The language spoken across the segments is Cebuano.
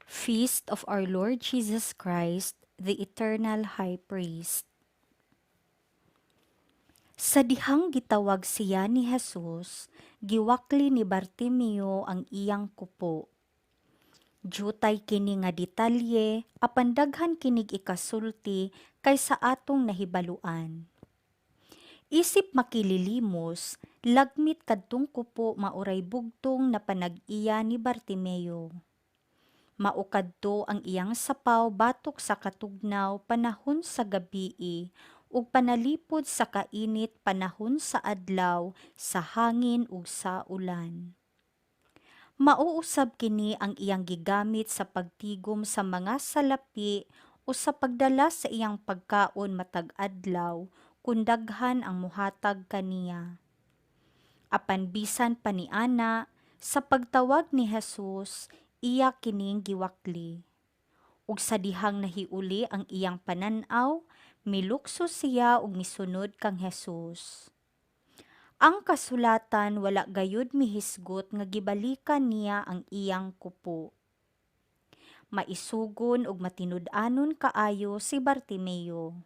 Feast of our Lord Jesus Christ, the Eternal High Priest. Sa dihang gitawag siya ni Jesus, giwakli ni Bartimeo ang iyang kupo. Jutay kini nga detalye apan daghan kinig ikasulti kaysa atong nahibaluan. Isip makililimos, lagmit kadtong kupo mao ray bugtong na panag-iya ni Bartimeo. Mao kadto ang iyang sapaw batok sa katugnaw panahon sa gabii ug panalipod sa kainit panahon sa adlaw, sa hangin ug sa ulan. Mao usab kini ang iyang gigamit sa pagtigom sa mga salapi o sa pagdala sa iyang pagkaon matag adlaw kun daghan ang mohatag kaniya. Apan bisan pa niana, sa pagtawag ni Jesus, iya kining giwakli. Ug sa dihang nahiuli ang iyang panan-aw, milukso siya ug misunod kang Jesus. Ang kasulatan wala gayud mihisgot nga gibalikan niya ang iyang kupo. Maisugon ug matinud-anon kaayo si Bartimeo.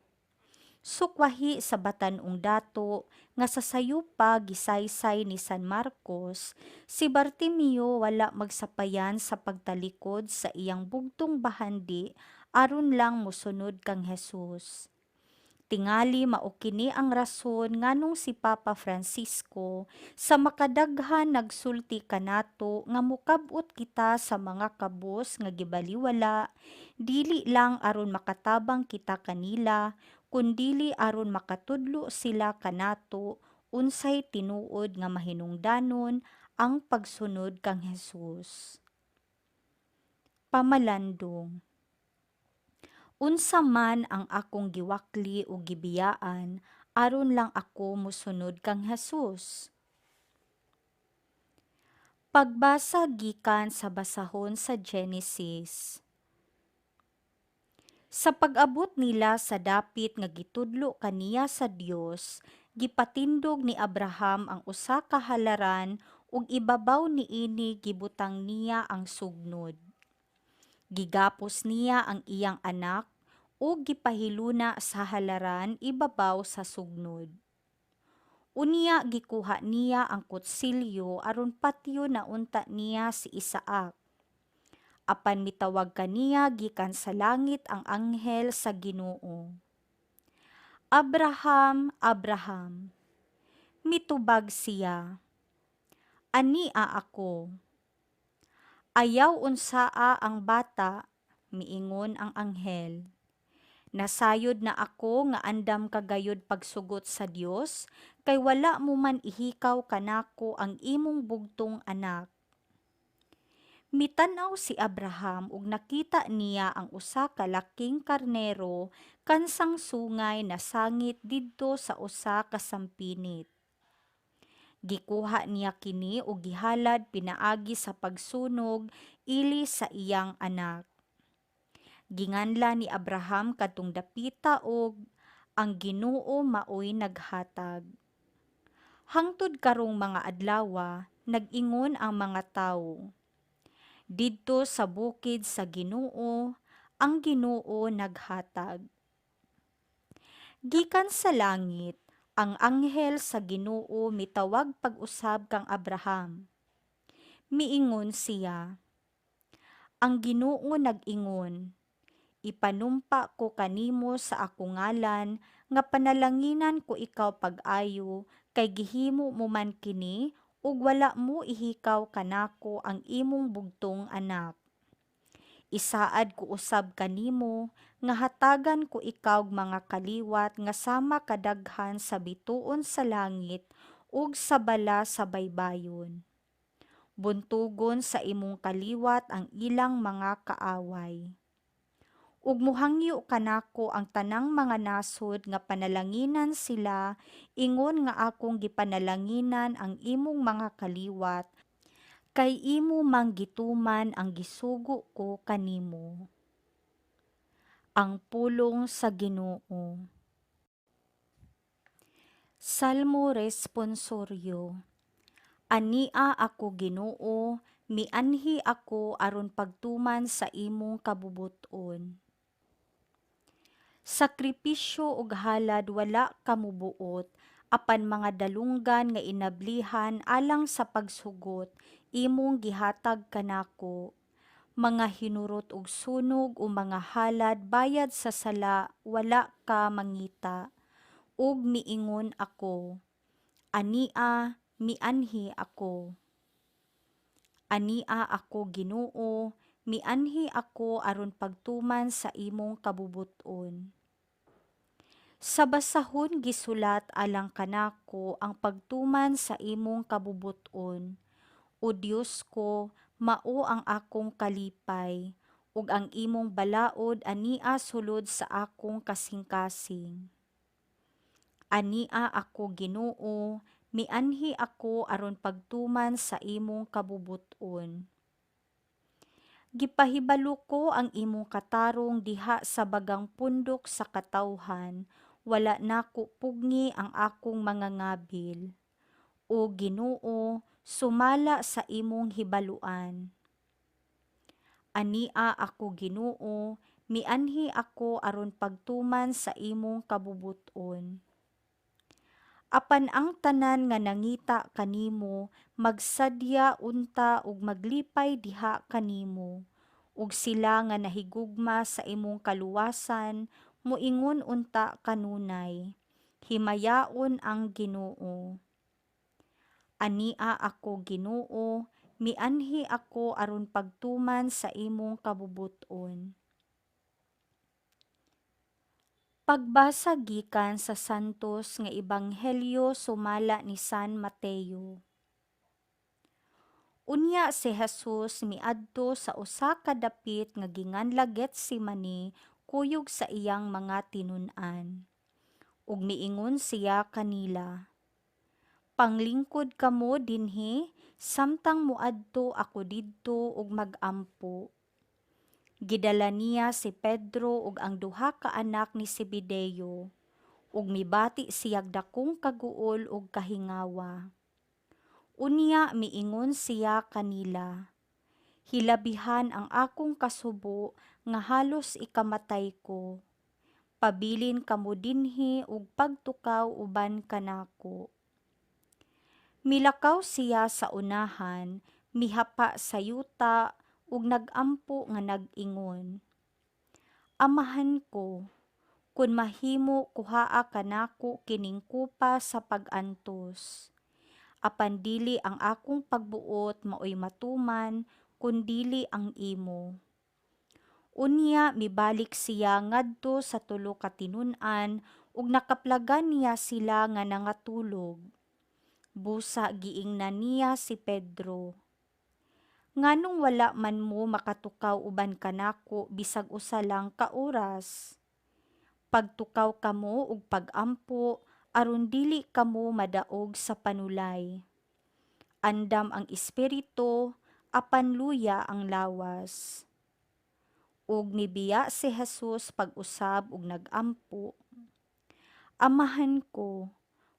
Sukwahi sa batan-ong dato nga sa sayo pa gisaysay ni San Marcos, si Bartimeo wala magsapayan sa pagtalikod sa iyang bugtong bahandi aron lang mosunod kang Jesus. Tingali mao kini ang rason nganong si Papa Francisco sa makadaghan nagsulti kanato nga mokab-ot kita sa mga kabus nga gibaliwala, dili lang aron makatabang kita kanila, kundili aron makatudlo sila kanato unsay tinuod nga mahinungdanon ang pagsunod kang Jesus. Pamalandong. Unsa man ang akong giwakli o gibiyaan aron lang ako mosunod kang Jesus? Pagbasa gikan sa basahon sa Genesis. Sa pag-abot nila sa dapit nga gitudlo kaniya sa Dios, gipatindog ni Abraham ang usa ka halaran ug ibabaw niini gibutang niya ang sugnod. Gigapos niya ang iyang anak ug gipahiluna sa halaran ibabaw sa sugnod. Unya gikuha niya ang kutsilyo aron patyon na unta niya si Isaac. Apan mitawag kaniya gikan sa langit ang anghel sa Ginoo. "Abraham, Abraham." Mitubag siya, "Ania ako." "Ayaw unsaa ang bata," miingon ang anghel. "Nasayod na ako nga andam ka gayud pagsugot sa Dios kay wala mo man ihikaw kanako ang imong bugtong anak." Mitan-aw si Abraham ug nakita niya ang usa ka laking karnero kansang sungay nasangit didto sa usa ka sampinit. Gikuha niya kini ug gihalad pinaagi sa pagsunog ili sa iyang anak. Ginganlan ni Abraham kadtong dapita og "Ang Ginoo maoy naghatag." Hangtod karong mga adlawa, nag-ingon ang mga tawo, "Didto sa bukid sa Ginoo, ang Ginoo naghatag." Gikan sa langit, ang anghel sa Ginoo mitawag pag-usab kang Abraham. Miingon siya, "Ang Ginoo nag-ingon, ipanumpa ko kanimo sa akong ngalan nga panalanginan ko ikaw pag-ayo kay gihimo mo man kini ug wala mo ihikaw kanako ang imong bugtong anak. Isaad ko usab kanimo nga hatagan ko ikaw og mga kaliwat nga sama kadaghan sa bituon sa langit ug sa bala sa baybayon. Buntugon sa imong kaliwat ang ilang mga kaaway. Ug mohangyo kanako ang tanang mga nasod nga panalanginan sila ingon nga akong gipanalanginan ang imong mga kaliwat kay imo mang gituman ang gisugo ko kanimo." Ang pulong sa Ginoo. Salmo Responsoryo. Ania ako, Ginoo, Mianhi ako aron pagtuman sa imong kabubut-on. Sakripisyo ug halad wala ka mobuot, apan mga dalunggan nga inablihan alang sa pagsugot imong gihatag kanako. Mga hinurot og sunog o mga halad bayad sa sala wala ka mangita. Ug miingon ako, "Ania, mianhi ako." Ania ako, Ginoo, mianhi ako aron pagtuman sa imong kabubut-on. Sa basahon gisulat alang kanako ang pagtuman sa imong kabubut-on. O Dios ko, mao ang akong kalipay, ug ang imong balaod ania sulod sa akong kasingkasing. Ania ako, Ginoo, mianhi ako aron pagtuman sa imong kabubut-on. Gipahibalo ko ang imong katarong diha sa bagang pundok sa katawhan, wala nako pugngi ang akong mga ngabil. O Ginoo, sumala sa imong hibaluan. Ania ako, Ginoo, mianhi ako aron pagtuman sa imong kabubut-on. Apan ang tanan nga nangita kanimo magsadya unta ug maglipay diha kanimo, ug sila nga nahigugma sa imong kaluwasan moingon unta kanunay, "Himayaon ang Ginoo." Ania ako, Ginoo, mianhi ako aron pagtuman sa imong kabubut-on. Pagbasa gikan sa Santos nga Ebanghelyo sumala ni San Mateo. Unya si Jesus miadto sa usa ka dapit nga ginganlag Getsemani kuyog sa iyang mga tinun-an. Ug miingon siya kanila, "Panglingkod kamo dinhi samtang moadto ako didto ug mag-ampo." Gidala niya si Pedro ug ang duha ka anak ni Zebedeo, ug mibati siyag dakong kaguol ug kahingawa. Unya miingon siya kanila, "Hilabihan ang akong kasubo nga halos ikamatay ko. Pabilin kamo dinhi ug pagtukaw uban kanako." Milakaw siya sa unahan, mihapa sa yuta ug nag-ampo nga nag-ingon, "Amahan ko, kun mahimo kuhaa kanako kining kupa sa pag-antos. Apan dili ang akong pagbuot maoy matuman, kundili ang imo." Unya mibalik siya ngadto sa tulo ka tinun-an ug nakaplagan niya sila nga nangatulog. Busa giingnan niya si Pedro, "Nganong wala man mo makatukaw uban kanako bisag usa lang ka oras? Pagtukaw kamo ug pag-ampo aron dili kamo madaog sa panulay. Andam ang espiritu apan luya ang lawas." Ug mibiya si Jesus pag-usab ug nag-ampo, "Amahan ko,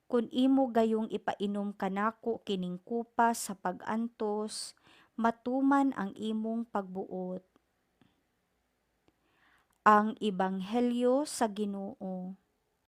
kun imo gayong ipainom kanako kining kupa sa pag-antos, matuman ang imong pagbuot." Ang Ebanghelyo sa Ginoo.